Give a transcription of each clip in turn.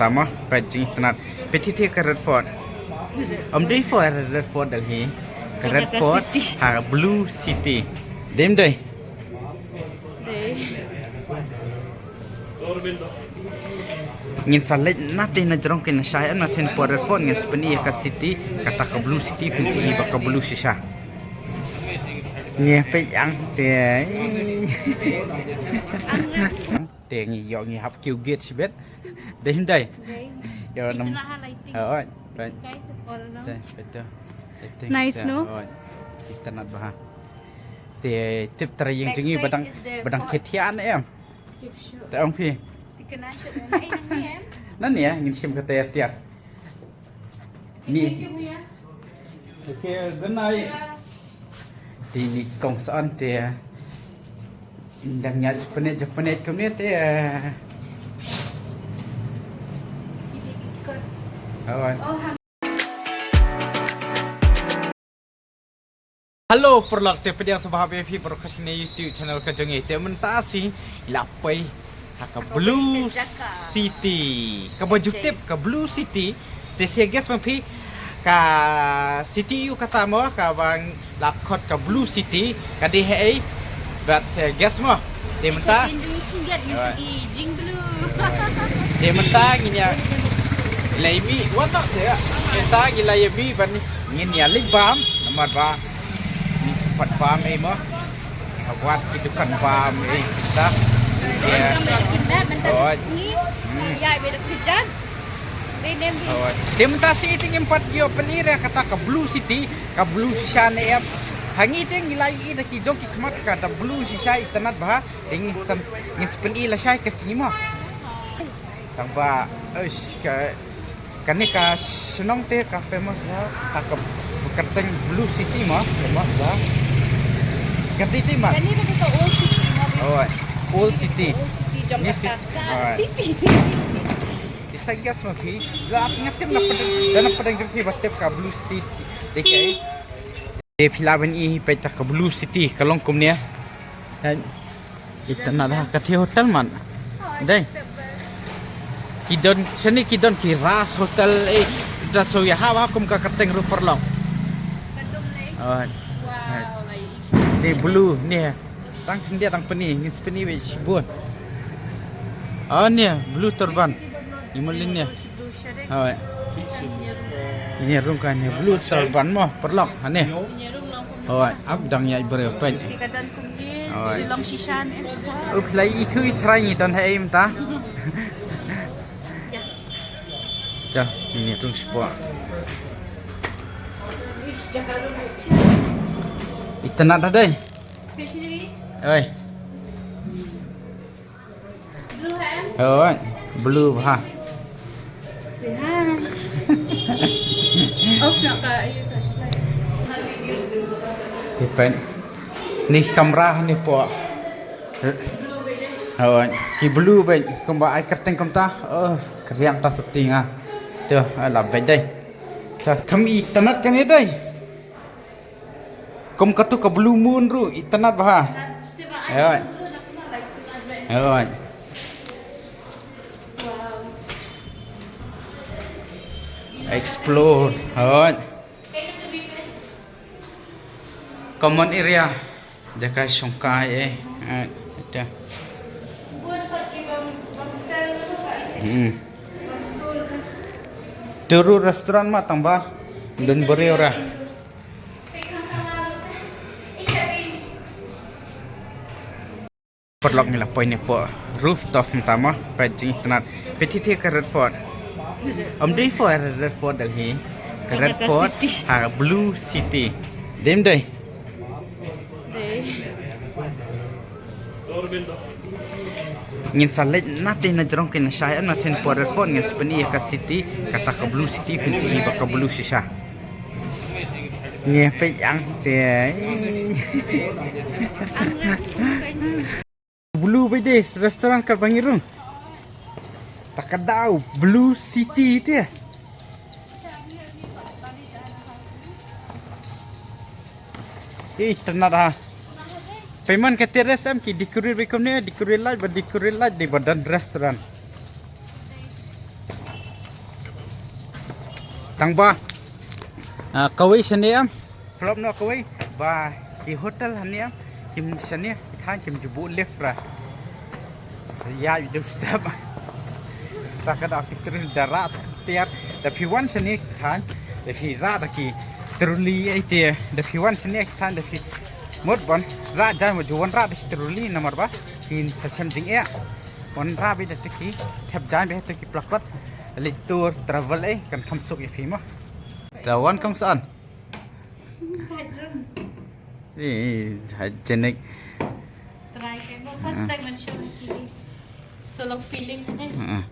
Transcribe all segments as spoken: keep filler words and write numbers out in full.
Tama, peit jingitynnad. Peit hi te ka Red Fort. Ym dei Fort, Red Fort Delhi. Ka Red Fort ha Blue City. Dei ym dei? Ngin sa leit na te na jrong ki na shai na te na por Red Fort, ngin sa pyni ïa ka city, kata ka Blue City, phin sa i ba ka blue shisha. Ngi peit ang te. Te ngi ïoh ngi hap kiew gate shibit. Dei ym dei? Dei. Ïoh nam. Ita la ha lighting. Oh, right. Kai tu pol no. Te, betul. Lighting. Nice, no? Oh, itynnad bha. Te tip trai ïing jong ngi ba dang, ba dang khie thiah ne em. Te ong phi. Te kane shu na em. Nangne ngin shim kata ïa tiar. Ni. Okay, good night. Te ni kong sa on te. Dang ïa Japanese, Japanese kumne te. Awan. Hello, paralok, te pdiang sngewbha ïa phi baroh sha kane ka YouTube channel ka jong ngi. Te mynta shi la poi ha ka Blue City. Kaba ju tip ka Blue City. Te shi guess ma phi ka city ïa kata mo kaba la khot ka Blue City ka dei haei. Bad shi guess mo. Te mynta. Te mynta ngin ïa la ïa mih wat noh te. Mynta ngin la ïa mih ban ngin ïa leit bam namar ba Ngi pat bam ei mo. Nga wad ki dukan bam ei. Da. Oi. Hmm. Oi. Te mynta shi te ngim pat ïoh pyni re kata ka Blue City, ka blue shisha ne em. Hangne te ngi la ïohi da ki jong ki khmat ka da blue shisha itynnad bha. Te ngin sa, ngin sa pyni lashai ka sngi mo. Tang ba, eish, ka, kane ka shnong te ka famous bha, ka, ka kyrteng Blue City mo, famous bha. Kyrteng te mo. Kane ka dei ka Old City mo. Oh, Old City. Old City jong Jakarta. City. Isa gas mo phi. La ap ngap tem na pedeng, na pedeng jong phi ba tip ka Blue City. Dei ka. Te phi lah ban i peit ta ka Blue City ka long kumne. Itynnad ha ka thie hotel man. Dei. Ki don shane ki don ki Ras Hotel eh. Da so ïa ha ba kum ka kyrteng ruh paralok. Oh. Dei blue ne. Tang khyndiat tang pyni ngin sa pyni beit shibun. Oh ne Blue Turban. Imulin ne. Hoi. Ini rung ka ini Blue Turban mo paralok ane. Hoi, ap dang ïa briew peit. Hoi. Up lai itu i trai ngi don ha em ta. Cha, ini rung spo. Itynnad da dei. Oi. Oi, blue bha. Tipen. Ni kamra ni po. Oi, ki blue bha kumba ai kyrteng kumta. Oh, kriang ta sting ah. Tu, ala bha dei. Sa kam itynnad kane dei. Kum katu ka blue moon ruh itynnad bha. Hoi. Hoi. Explore. Hoi. Common area. Jaka shongkai eh. Eh, ita. Hmm. Turu restaurant ma tang ba. Don beri ora. Paralok ngi la poi ne po rooftop mynta mo, peit jingitynnad. Peit hi te ka Red Fort. Ym dei Fort, Red Fort Delhi. Ka Red Fort ha Blue City. Dei ym dei? Dei. Ngin sa leit na te na jrong ki na shai na te na por Red Fort ngin sa pyni ïa ka city, kata ka Blue City phin sa i ba ka blue shisha. Ngi peit ang te. Blue bha dei restaurant kaba ngi rung. Ta ka dei Blue City te. Itynnad ha. Pynban ka terrace em ki decorate bha kumne, decorate light bad decorate light dei ba don restaurant. Tang ba, ah, kawei shane em. Flop noh kawei. Ba ki hotel hangne em, kim shane, ki than kim ju buh lift ra. Ïa, ïa, doorstep. Ta ka da ki trul da rah tiar, da phi wan shane ki than, da phi rah da ki truli ai te, da phi wan shane ki than, da phi mut ban rah jan, ma ju wan rah da ki truli namar ba kin sa shem jingeh. Wan rah beit da ki, thep jan beit da ki plakot. Leit tour travel eh, kan kham suk ïa phi mo. Da wan kam san. Hygienic. Try ka mo first time man show ki. So long feeling ne. Heeh.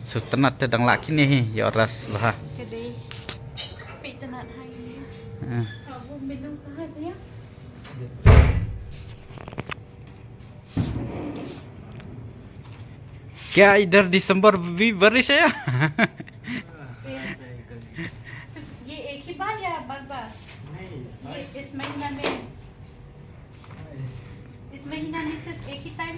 So tnat te dang laki ne hi, ïa ras bha. Ka dei. Pi tnat hai ne. Heeh. Ka bu minum ka hai ya. क्या इधर दिसंबर भी बारिश है? ये एक ही बार या बार बार? ये इस महीना में, इस महीना में सिर्फ एक ही टाइम?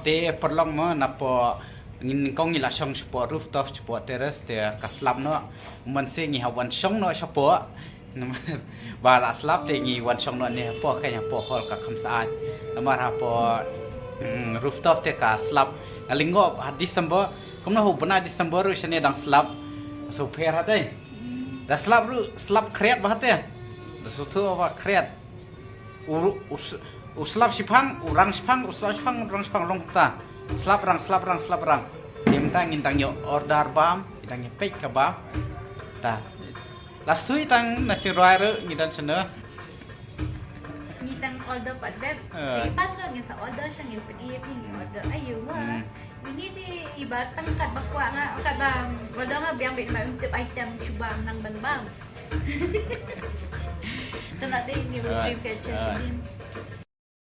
Te paralok mo, napoh ngin kong ngi la shong shapoh rooftop, shapoh terrace, te ka slap noh. Mynta ngi hap wan shong noh shapoh. Namar ba la slap te ngi wan shong noh ne hapoh, ka hapoh hall ka kham sah. Namar hapoh, mm, rooftop te ka slap. Nga lyngngoh ha December, kumno ha u bnai December ruh shane dang slap. So pher ha te. Da slap ruh, slap khriat bha te. Da shu thuh ba khriat. U, u, u slap shiphang, u rang shiphang, u slap shiphang, u rang shiphang long ta. Slap rang, slap rang, slap rang. Te mynta ngin dang ïa order bam, ngin dang ïa peit ka bam. Ta. Last tu tang na Chiang Rai ruh ngi dang sene. Ngi dang order pat dep. Eh. Te pat ruh ngin sa order sha ngin peit ïa phi ngi order ayu wa. Hmm. Ini ti iba tang kat ba kwah nga, kat ba order nga biang beit ma im tip item shu bam nang ban bam. Tang dei ni. Alright. Dream catcher shi din.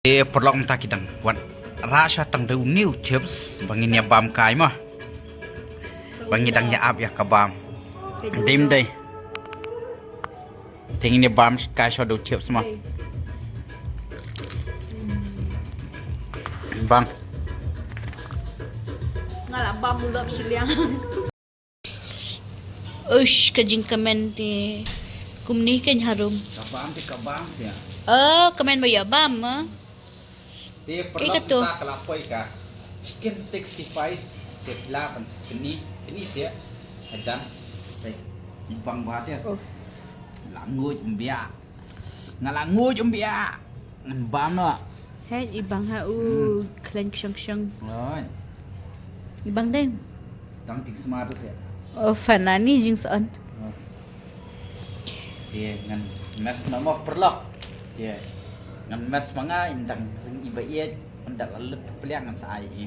Eh, paralok mynta ki dang wan rah sha tang da u new chips ba ngin ïa bam kai ma. Ba ngi dang ïa ap ïa ka bam. Dim dei. Te ngin ïa bam kai sha da u chips ma. Bang. Nga la bam u lop shiliang. Uish, ka jingkmen te kumne kein harum. Ka bam te ka bam sia. Oh, kmen ba ïa bam, ah. Te paralok mynta ka la poi ka chicken sixty-five. Te phi la ban kni, kni sia. Hajan. Te i bang ba te. Uff. La nguid ym biang. Nga la nguid ym biang. Ngan bam noh. Hei, i bang ha u khlaiñ kshong kshong. Right. I bang deng. Tang jingsma tu sia. Oh, fanani jingson. Oh. Te ngan mes noh mo paralok. Te ngan mes ma nga, in dang ring iba iet, in dang la lut ka pliang ngan sa ai i.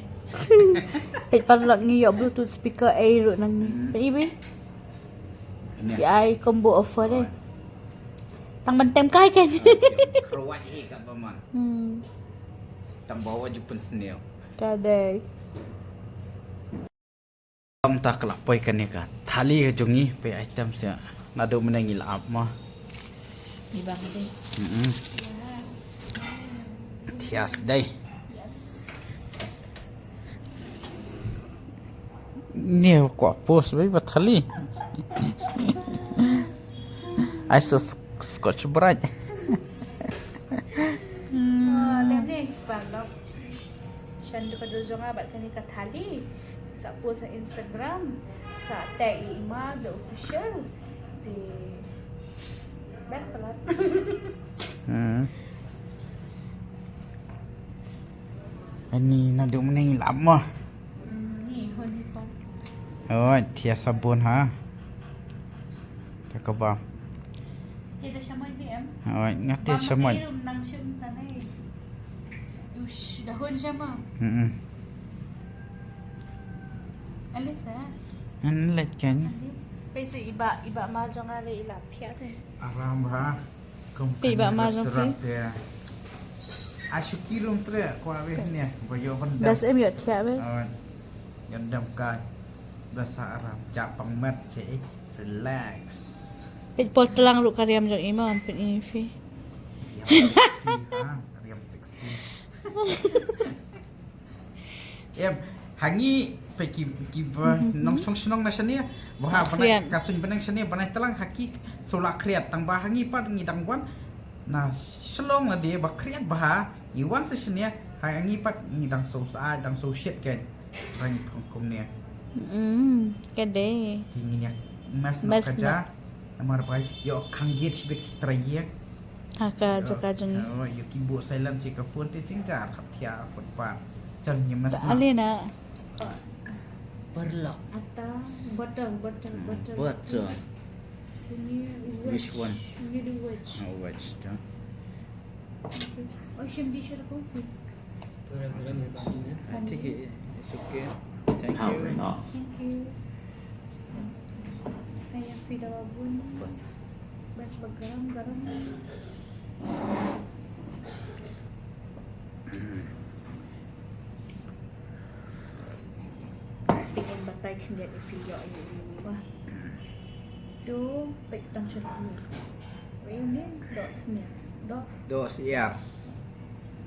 Hei paralok, ngi ïoh Bluetooth speaker ei ruh nangne. Hmm. Peit iba. Ki ai combo offer eh. Tang ban tem kai kan. Krawat hi ka ba man. Hmm. Tang bawa ju pynsniew. Ka dei. Mynta ka la poi kane ka thali ka jong ngi, peit item sia. Naduh mynne ngi la ap ma. Ni bang dei. Mm-mm. Thias dei. Ni ko post bai ba thali. Ai so Scotch Brite. Ah, lem ni, paralok. Shan du ka dur jong nga bad kane ka thali. Sa post ha Instagram. Sa tag i Ima the official. Te best palat. Hmm. Ani naduh mynne ngi la ap ma. Hmm, ni hon ni pon. Oh, thiah sabun ha. Te ka bam. Te da shamai bi em? Oi, nga te shamai. Ba ma rum nang shim ta nei. Ush, da hun shama. Mm-mm. Alisa. An let kan. Pese iba, iba ma jong ale ila thiah te. Aram ba. Kum phi ba kan ma jong restaurant phi. Te. Ashuki rum tre kwa be ne, ba yo ban dam. Das em yo thiah be. Oh, yo dam ka. Basa aram japang mat che. Relax. Peit por tlang ruh ka riam jong i ma, peit i phi. Riam sexy, ha? Riam sexy. Em, Ha ngi peit ki, ki ba nongshong shnong na shane, ba ha, ba na khriat, ka suiñ bneng shane, ba na tlang ha ki shu la khriat, tang ba ha ngi pat ngi dang wan na Shillong lade ba khriat bha, ngi wan sa shane, ha ngi pat ngi dang shu sa, dang shu shit ka reng phong kumne. Mm, ka dei. Te ngin ïa mess noh ka ja. Namar ba ïoh khang ïit shibit ki trai ïa. Ha ka jaka jong ngi. Oh, ïoh ki buh silence ïa ka phone te jingjar hap thiah phone pat. Jan ïa mess noh. Ale na. Parlok. Ata, butter, butter, butter. Butter. Ini wedge. Which one? Ini wedge. Oh, wedge, tu. Oh, shim di shara kong fu. I think it- it's okay. Thank you. Thank you. Kaya fi da bun. Bas ba garam, garam. Pynban batai khyndiat ïa phi ïoh ïa uni ba. Tu peit sdang shuh uni. Wei uni doh snier. Doh. Doh snier.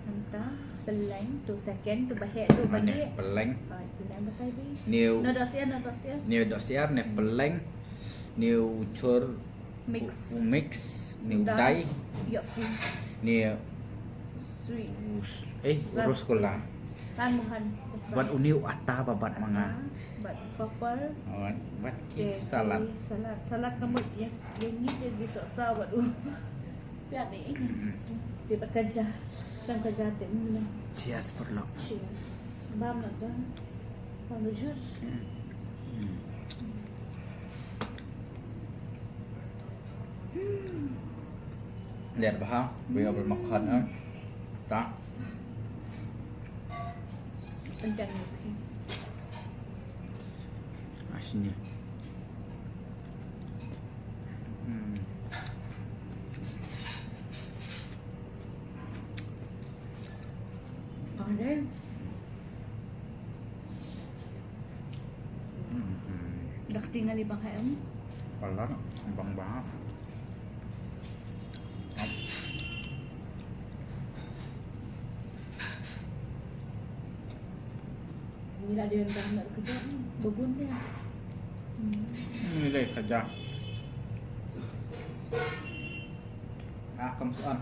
Nangta pyleng tu second tu ba heh tu ba heh. Pyleng. Ah, tu nang batai bi. New. Na doh snier, na doh snier. New doh snier, new pyleng. New chor. Mix. U, u mix, ni u dai. Ïa, sweet. Ni sweet. Us-, eh, rasgulla. Rasgulla. Bad uni u atta ba bat ma nga. Atta, bad papar. Oh, bad ki salad. Salad, salad ka mut ïa, ïa ngi te bi sa sa bad u. Pia ni. Te bad ka ja. Kan ka ja te. Cheers, parlok. Cheers. Bam na kan. Bam jur. Ler bha, bha ïa bel makan, eh. Ta. Sedang ni. Asni. Hmm. Kare. Dak tinggal di bang em. Palar, bang bang. Ni lah dia nak kerja, babun dia. Hmm. Ni dei kerja. Ah, kam soal.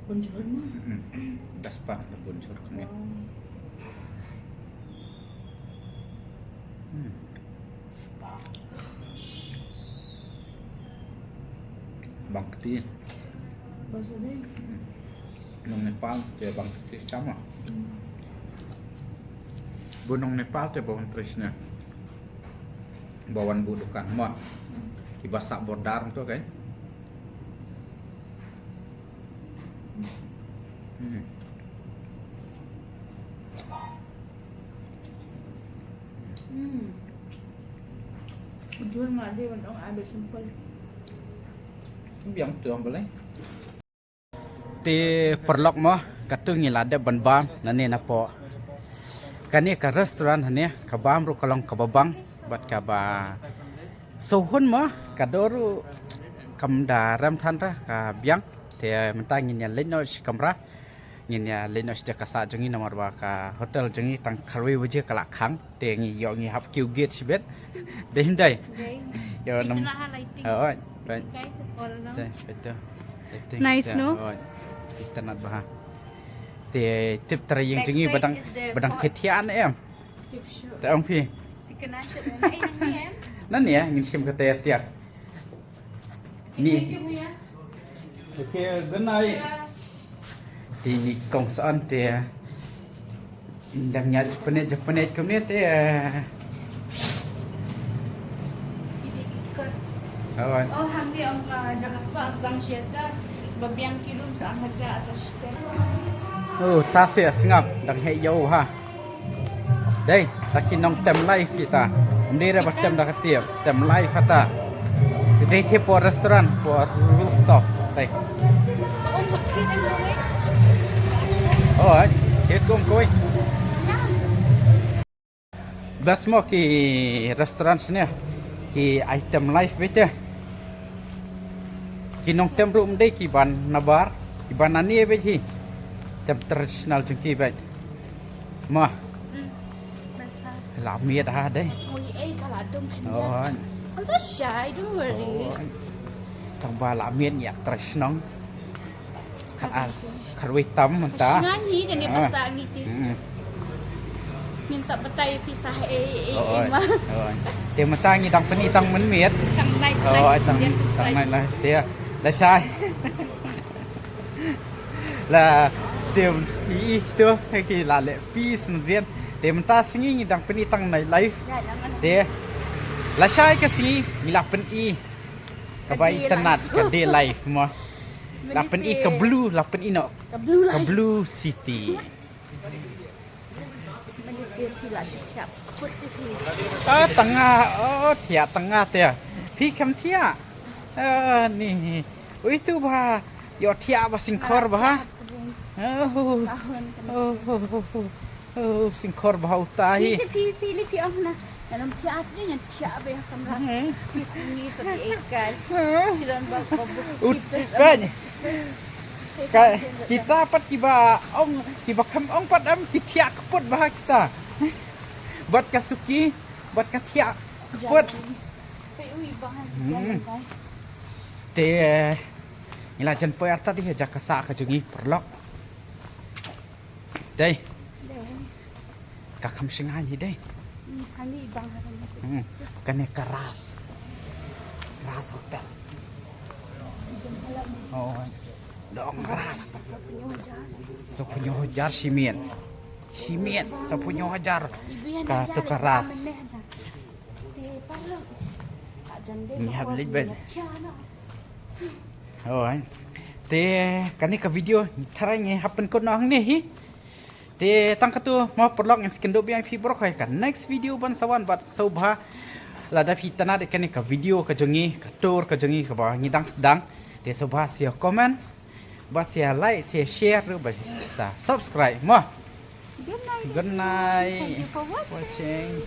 Bonjour ma. Dah sepat dah bonjour kena. Hmm. Bang kti. Bang sini. Nong Nepal te bang kti sama. Hmm. Bu nong Nepal te bang tris ne. Bawan bu dukan ma. Iba sa border tu kan. Hmm. Hmm. Jual nggak ada, orang ada simple. Biang tu orang boleh. Te paralok mo, katto ngi la dep ban bam nangne napoh kane ka restaurant hangne, ka bam ruh ka long kaba bang bad kaba sngewhun mo, ka dor ruh kam da rem than ra, ka biang. Te mynta ngin ïa leit noh shi kamra, ngin ïa leit noh shi jaka sah jong ngi namar ba ka hotel jong ngi tang khatwei baje ka la khang. Te ngi ïoh ngi hap kiew gate shibit. Dei, dei. Dei. Ïoh nam. Itulah lighting. Oh, right. Kai tu orang. Dei, betul. Lighting. Nice, no? Oh, itynnad bha. Te tip tara ïing jong ngi ba dang, ba dang khie thiah ne em. Tip shu. Te ong phi. Ti kena shu. Ai, ni em. Nangne ngin shim kata ïa tiar. Ni. Thank you, Mia. Okay, good night. Te ni kong sa on te. Dang ïa Japanese, Japanese kumne te. Alright. Oh, hangne ong ka jaka sah sdang shi hajar. Ba biang ki room sa ong hajar, hajar shiteng. Oh, ta seh sngap dang heh ïa u ha. Dei, ta ki nongtem live kita. Ym dei re ba tem da ka tiap, tem live kata. Dei te por restaurant, por rooftop. Dei. Oh, eh, het kum koi. Best mo ki restaurant ne, ki item live bete. Ki nongtem ruh ym dei ki ban nabar, ki ban nane bete hi. Tem traditional jong ki bete. Mo. Mm. Best ha. La miet ha dei. Sorry, eh, ka la dum kan ya. Oh. Kan sa shy, don't worry. Oh. Tang ba la miet ïa traditional. Khat ar, khat wei tam mynta. Sngewbha ngi kane basa ngi ti. Ngin sa batai pisa e e e ma. Te mynta ngi dang pyni tang mynmiet. Tang nai. Oh, tang nai nai. Te la shai. La te i tu ki la leh pis mynmiet. Te mynta sngi ngi dang pyni tang nai live. Te la shai ka sngi ngi la pyni. Kaba itynnad ka dei live mo. La pyni ka blue, la pyni noh ka blue city. Ah, tang nga, oh, thiah tang nga te. Phi kham thiah. Ah, ni. Ui tu ba. Ïoh thiah ba singkhor ba. Oh. Oh, oh, oh, oh. Oh, singkhor ba uta hi. Phi phi phi li phi ong na. Ngan ym thiah ati ngan thiah ba ha kamra. Phi sngi sa phi ekai. Shilon ba ba bu. Ka kita pat kiba ong kiba kham ong pat am ki thiah kput ba kita. Bad ka suki bad ka thiah kput. Te ngi la jan poi artat ïa ka jaka sah ka jong ngi paralok. Dei. Ka kham sngewbha hi dei. Kane ka Ras. Ras Hotel. Oh. Dong Ras. Saphew hynñiew hajar shi miet. Shi miet saphew hynñiew hajar. Ka tu ka Ras. Ngi hap leit bad. Oi. Te kane ka video tharai ngi hap pynkut noh hangne hi. Te tang katto mo paralok, ngan sa kynduh biang ïa phi baroh ha ka next video ban sa wan bad sngewbha lada phi itynnad ïa kane ka video ka jong ngi, ka tour ka jong ngi kaba ngi dang sdang. Te sngewbha sa comment, ba sa like, sa share ruh, ba sa subscribe mo. Good night. Good night. Thank you for watching.